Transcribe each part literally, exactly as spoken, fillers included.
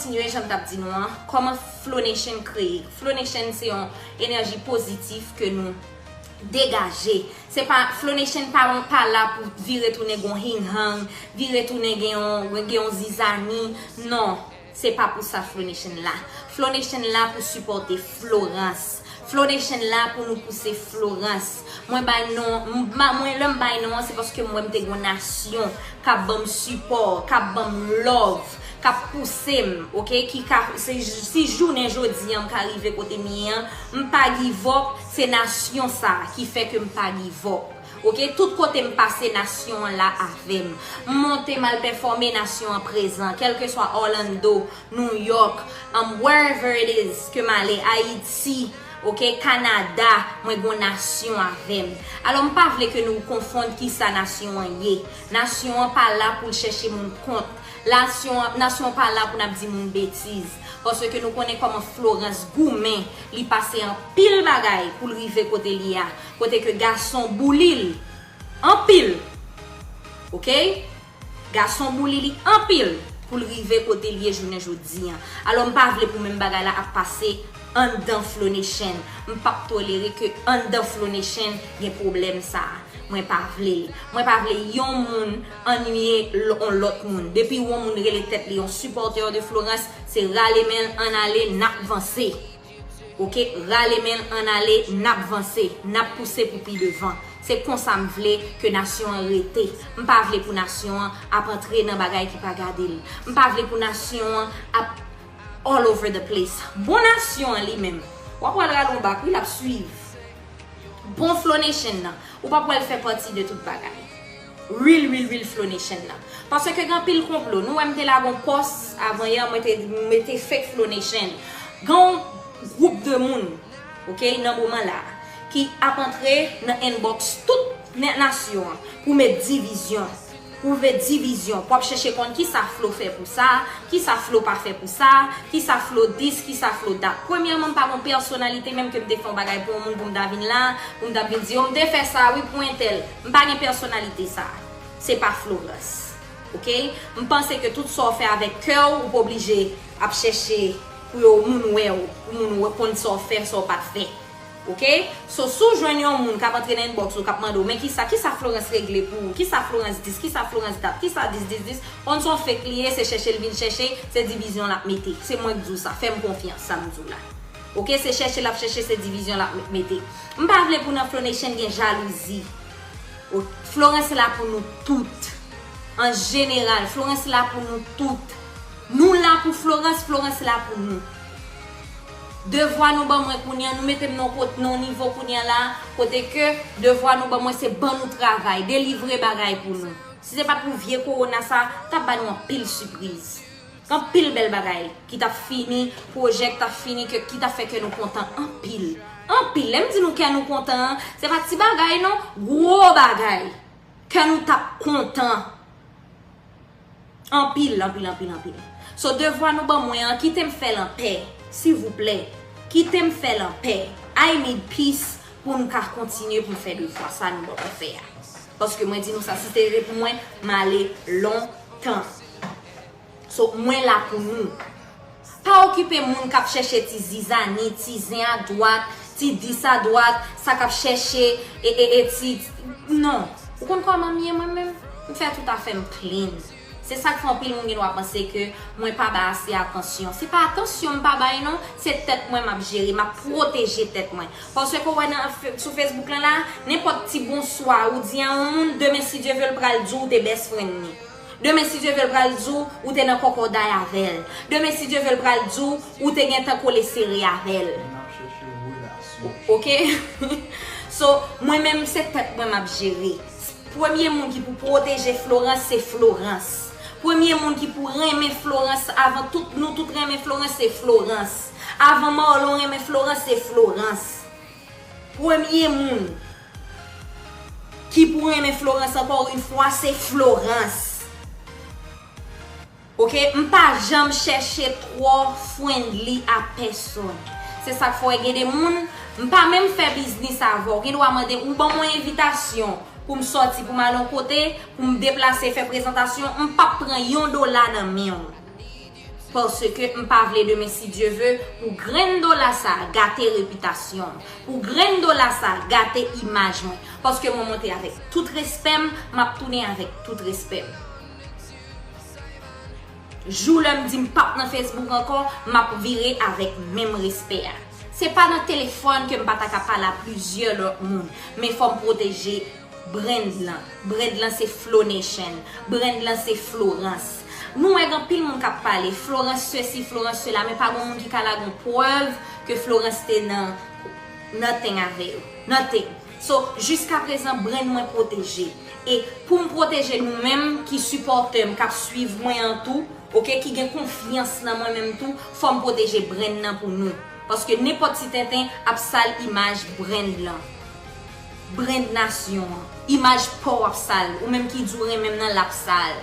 Kontinye jan m t ap di nou an, kòman Flow Nation kreye. Flow Nation se yon enèji pozitif ke nou degaje. Se pa, Flow Nation pa, pa la pou vire tounen gon hing hang, vire tounen gen yon, gen yon zizani. Non, se pa pou sa Flow Nation la. Flow Nation la pou sipòte Florence. Flow Nation la pou nou pouse Florence. Mwen bay non, m, ma, mwen lè m bay non an, se paske m wè m te gon nasyon k ap ban m sipò, k ap ban m love, k ap pouse m, oke, ki ka, se, si jounen jodi an m ka rive kote m ye an, m pa give up, se nasyon sa a ki fè ke m pa give up. Oke, tout kote m pase, nasyon an la avè m. M monte, m al pèfòme, nasyon an prezan. Kèlkeswa Orlando, New York, um, wherever it is ke m ale, Ayiti, oke, Kanada, mwen gon nasyon avè m. Alò, m pa vle ke nou konfonn kisa nasyon an ye. Nasyon an pa la pou l chèche moun kont. Nasyon an, nasyon an pa la pou n ap di moun betiz. Paske nou konnen kòman Florence goumen, li pase anpil bagay pou l rive kote l ye a. Kote ke gason bouli l anpil. Oke? Gason bouli li anpil pou l rive kote l ye jounen jodi an. Alò, m pa vle pou menm bagay la ap pase anndan Flow Nation. M p ap tolere ke anndan Flow Nation gen pwoblèm sa a. Mwen pa vle l. Mwen pa vle yon moun annuiye l-, on lòt moun. Depi yon moun rele tèt li yon supporter de Florence, se rale men l, ann ale, n ap vanse. Oke, rale men l, ann ale, n ap vanse, n ap pouse pou pi devan. Se konsa m vle ke nasyon an rete. M pa vle pou nasyon an ap antre nan bagay ki pa gade l. M pa vle pou nasyon an ap all over the place. Bon nasyon an li menm, w ap wè l rale yon bak, wi, l ap swiv. Bon Flow Nation nan, ou p ap wè l fè pati de tout bagay. Real, real, real Flow Nation nan. Paske gen anpil konplo. Nou wè m te lage yon pòs avan yè, mwen te mete fake Flow Nation. Gen yon gwoup de moun, oke, nan moman la, ki ap antre nan inbox tout na-, nasyon an pou met divizyon. Pou met divizyon. Pou ap chèche konn kisa Flow fè pou sa, kisa Flow pa fè pou sa, kisa Flow this, kisa Flow that. Premyèman, m pa gon pèsonalite, menm ke m te fè yon bagay pou yon moun pou m ta vin la, pou m ta vin di, "O, m te fè sa, wi, pou entèl." M pa gen pèsonalite sa. Se pa Florence. Oke? M panse ke tout sa w fè avèk kè w, ou pa oblije ap chèche pou yo moun wè w, pou moun wè konn sa w fè, sa w pa t fè. Oke? So, si w jwenn yon moun k ap antre nan inbox ou, k ap mande w, "Men kisa, kisa Florence regle pou ou? Kisa Florence this? Kisa Florence that? Kisa this, this, this?" Konn se yon fake li ye, se chèche l vin chèche, se divizyon l ap mete. Se mwen k di w sa, fè m konfyans, sa m di w la. Oke, se chèche l ap chèche, se divizyon l ap mete. M pa vle pou nan Flow Nation gen jalouzi. O, Florence la pou nou tout. An jeneral, Florence la pou nou tout. Nou la pou Florence, Florence la pou nou. Devwa nou ban mwen kounye a, nou mete m nan kote, nan nivo kounye a la, kote ke devwa nou ban mwen se ban nou travay, delivre bagay pou nou. Si se pa t pou vye kowona sa, t ap ba nou anpil sipriz. Anpil bèl bagay ki t ap fini, pwojè k t ap fini, ke, ki t ap fè kè nou kontan anpil. Anpil. Lè m di nou kè nou kontan an, se pa ti bagay non, gwo bagay. Kè nou t ap kontan. Anpil, anpil, anpil, anpil. So, devwa nou ban mwen an, kite m fè l anpè, silvouplè. Kite m fè l anpè. I need peace pou m ka kontinye pou m fè devwa sa nou ban mwen fè a. Paske mwen di nou sa, si te rete pou mwen, m ale lontan. So, mwen la pou nou. Pa okipe moun k ap chèche ti zizani, ti zen adwat, ti dis adwat, sa k ap chèche, e, e, e, ti, non. Ou konn kòman m ye mwen menm? M fè tout afè m clean. Se sa k fè anpil moun gen dwa panse ke mwen pa bay ase atansyon. Se pa atansyon m pa bay non, se tèt mwen m ap jere, m ap pwoteje tèt mwen. Paske w wè nan, sou Facebook lan la, nenpòt ti bonswa ou di a yon moun, demen si Dye vle l pral di w te best friend li. Demen, si Dye vle, l pral di w ou te nan kòkòday avè l. Demen, si Dye vle, l pral di w ou te gentan kole sere avè l. Moun ap chèche relasyon. Oke? So, mwen menm, se tèt mwen m ap jere. Premye moun ki pou pwoteje Florence, se Florence. Premye moun ki pou renmen Florence avan tout, nou tout renmen Florence, se Florence. Avan Marlon renmen Florence, se Florence. Premye moun ki pou renmen Florence, encore une fois, se Florence. Oke, m pa janm chèche twò friendly a pèsòn. Se sa k fè w wè gen de moun, m pa menm fè biznis avè w. Gen dwa mande ou ban mwen envitasyon pou m sòti, pou m al yon kote, pou m deplase, fè prezantasyon, m p ap pran yon dola nan men w. Paske m pa vle demen, si Dye ve, pou grenn dola sa a gate repitasyon m, pou grenn dola sa a gate imaj mwen. Paske mwen monte avèk tout respè m, m ap tounen avèk tout respè m. Jou lè m di m p ap nan Facebook ankò, m ap vire avèk menm respè a. Se pa nan telefòn ke m pa ta ka pale a plizyè lòt moun, men fò m pwoteje brand lan. Brand lan se Flow Nation. Brand lan se Florence. Nou wè gen anpil moun k ap pale, Florence sesi, Florence sela, men pa gen moun ki ka lage yon prèv ke Florence te nan, nan nothing avè yo. Nothing. So, jiskaprezan, brand mwen pwoteje. E pou m pwoteje nou menm ki sipòtè m, k ap swiv mwen an tou, oke, ki gen konfyans nan mwen menm tou, fò m pwoteje brand nan pou nou. Paske nenpòt ti tenten ap sal imaj brand lan. Brand nasyon an. Imaj pa w ap sal. Ou menm ki di w renmen m nan, l ap sal.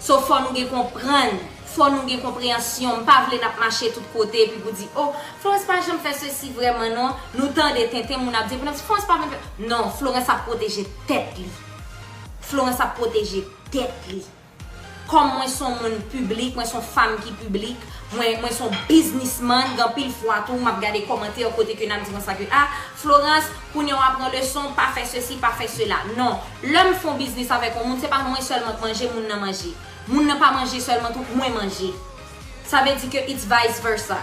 So, fò nou gen konprann, fò nou gen konpreyansyon. M pa vle n ap mache tout kote epi pou di, "Oh, Florence pa janm fè sesi vrèman non." Nou tande tenten moun ap di, "Florence pa janm fè." Non, Florence ap pwoteje tèt li. Florence ap pwoteje tèt li. Kòm mwen se yon moun piblik, mwen se yon fanm ki piblik, mwen, mwen se yon biznismann, gen anpil fwa tou, m ap gade kòmantè kote ke n ap di konsa ke, "Ah, Florence, kounye a w ap pran leson, pa fè sesi, pa fè sela." Non, lè m fè yon biznis avèk yon moun, se pa mwen sèlman k manje, moun nan manje. Moun nan pa manje sèlman tou, mwen manje. Sa vle di ke it's vice versa.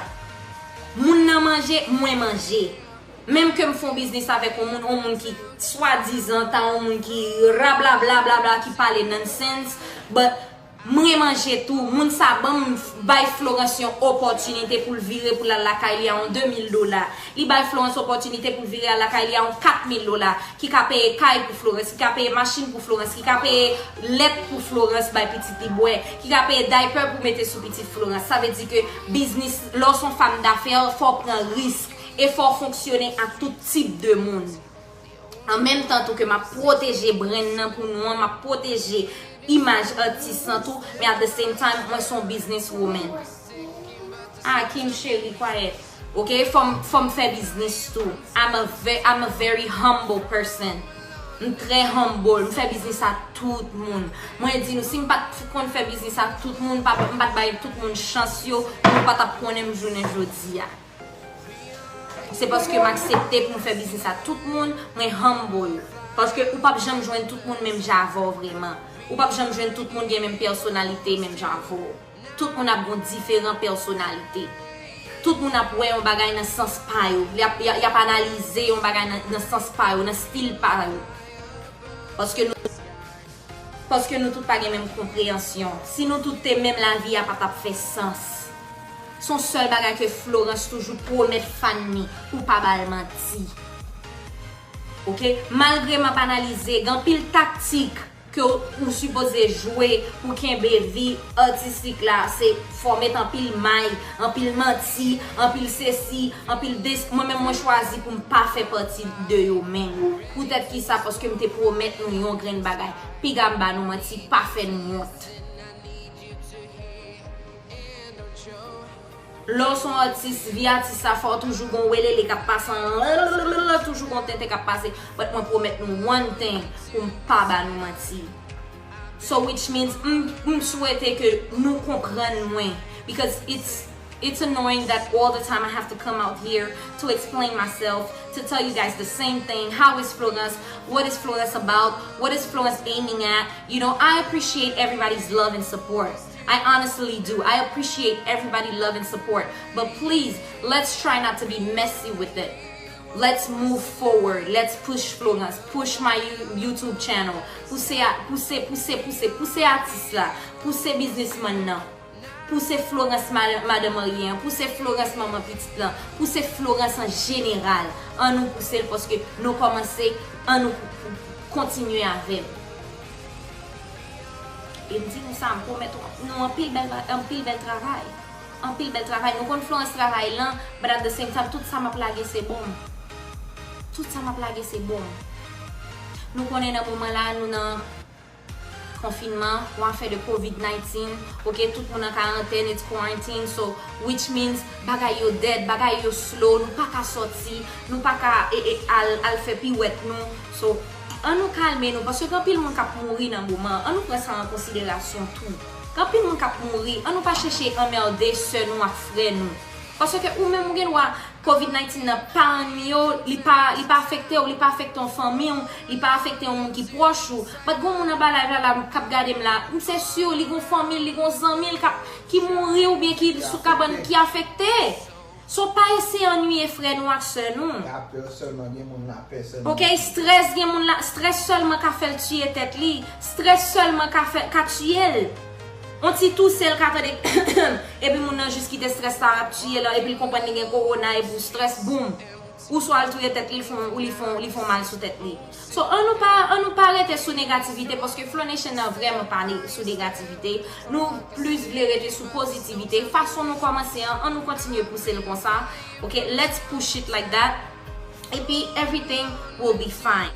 Moun nan manje, mwen manje. Menm ke m fè yon biznis avèk yon moun, yon moun ki swadizan ta yon moun ki rablabla, blabla, ki pale nonsense, but mwen manje tou. Moun sa ban m, bay Florence yon opòtinite pou l vire, pou l al lakay li a yon de mil dola. Li bay Florence opòtinite pou l vire al lakay li a yon kat mil dola, ki ka peye kay pou Florence, ki ka peye machin pou Florence, ki ka peye lèt pou Florence bay pitit li bwè, ki ka peye diaper pou mete sou pitit Florence. Sa vle di ke biznis, lè w se yon fanm dafè, fò w pran risk e fò w fonksyone ak tout tip de moun. An menm tan tou ke m ap pwoteje brand nan pou nou an, m ap pwoteje imaj atis lan tou, men at the same time, mwen se yon business woman. Ah, Kim cheri, quiet. Ok, fò m, fò m fè biznis tou. I'm a ve-, I'm a very humble person. M trè humble. M fè biznis ak tout moun. Mwen di nou, si m pa t konn fè biznis ak tout moun, m pa, m pa t bay tout moun chans yo, nou pa t ap konnen m jounen jodi a. Se paske m aksepte pou m fè biznis ak tout moun, mwen humble. Paske ou p ap janm jwenn tout moun menm jan avè w vrèman. Ou p ap janm jwenn tout moun gen menm pèsonalite menm jan avè w. Tout moun ap gon diferan pèsonalite. Tout moun ap wè yon bagay nan sans pa yo. Y ap, y ap, y ap analize yon bagay nan, nan sans pa yo, nan stil pa yo. Paske nou, paske nou tout pa gen menm konpreyansyon. Si nou tout te menm, lavi a pa t ap fè sans. Se yon sèl bagay ke Florence toujou pwomèt fan ni, pou pa ba l manti. Ok? Malgre m ap analize, gen anpil taktik ke w, ou sipoze jwe pou kenbe vi atistik la, se fò w met anpil may, anpil manti, anpil sesi, anpil des-, mwen menm mwen chwazi pou m pa fè pati de yo menm. Poutèt kisa? Paske m te pwomèt nou yon grenn bagay. Piga m ba nou manti, pa fè nou wont. Lè w se yon atis, vi atis la fò w toujou gon welele k ap pase, toujou gon tenten k ap pase. But mwen pwomèt nou one thing, pou m pa ba nou manti. So which means, m, m swete ke nou konprann mwen. Because it's, it's annoying that all the time I have to come out here to explain myself, to tell you guys the same thing. How is Florence? What is Florence about? What is Florence aiming at? You know, I appreciate everybody's love and support. I honestly do. I appreciate everybody love and support. But please, let's try not to be messy with it. Let's move forward. Let's push Florence. Push my You-, YouTube channel. Pouse a, pouse, pouse, pouse, pouse atis la. Pouse biznismann nan. Pouse Florence ma-, madan marye an. Pouse Florence manman pitit lan. Pouse Florence an jeneral. Ann nou pouse l paske nou kòmanse. Ann nou kontinye avè l. E m di nou sa, m pwomèt nou anpil bèl ba-, anpil bèl travay. Anpil bèl travay. Nou konn Florence travay lan, but at the same time, tout sa m ap lage se bon m. Tout sa m ap lage se bon m. Nou konnen nan moman la, nou nan konfinman, yon afè de covid nineteen, ok, tout moun an karantèn, it's quarantine, so, which means, bagay yo dead, bagay yo slow, nou pa ka sòti, nou pa ka, e, e, al, al fè piwèt nou, so, ann nou kalme nou, paske gen anpil moun k ap mouri nan moman an, ann nou pran sa an konsiderasyon tou, Anpil moun k ap mouri, an nou pa chèche anmède sè nou ak frè nou. Paske ou menm ou gen dwa covid nineteen nan pa annwiye w, li pa, li pa afekte w, li pa afekte yon fanmi w, li pa afekte yon moun ki pwòch ou. But gon moun anba live la, la k ap gade m la, m se si li gon fanmi l, li gon zanmi l k ap, ki mouri oubyen ki sou kabann ki afekte. So pa eseye annwiye frè nou ak sè nou. Lapè sèlman, gen moun lapè sèlman. Ok, strès gen moun la, strès sèlman ka fè l tiye tèt li. Strès sèlman ka fè, ka tiye l. On ti touse l ka tande, epi moun nan jis kite strès sa ap tiye l, epi l konprann li gen kowona, epi ou strès, boum. Ou swa l touye tèt li, l fon, ou li fon, li fon mal sou tèt li. So, an nou pa, an nou pa rete sou negativite, paske Flow Nation nan vrèman pa ne, sou negativite. Nou plis vle rete sou pozitivite. Fason nou kòmanse an, an nou kontinye pouse l konsa. Ok, let's push it like that. Epi, everything will be fine.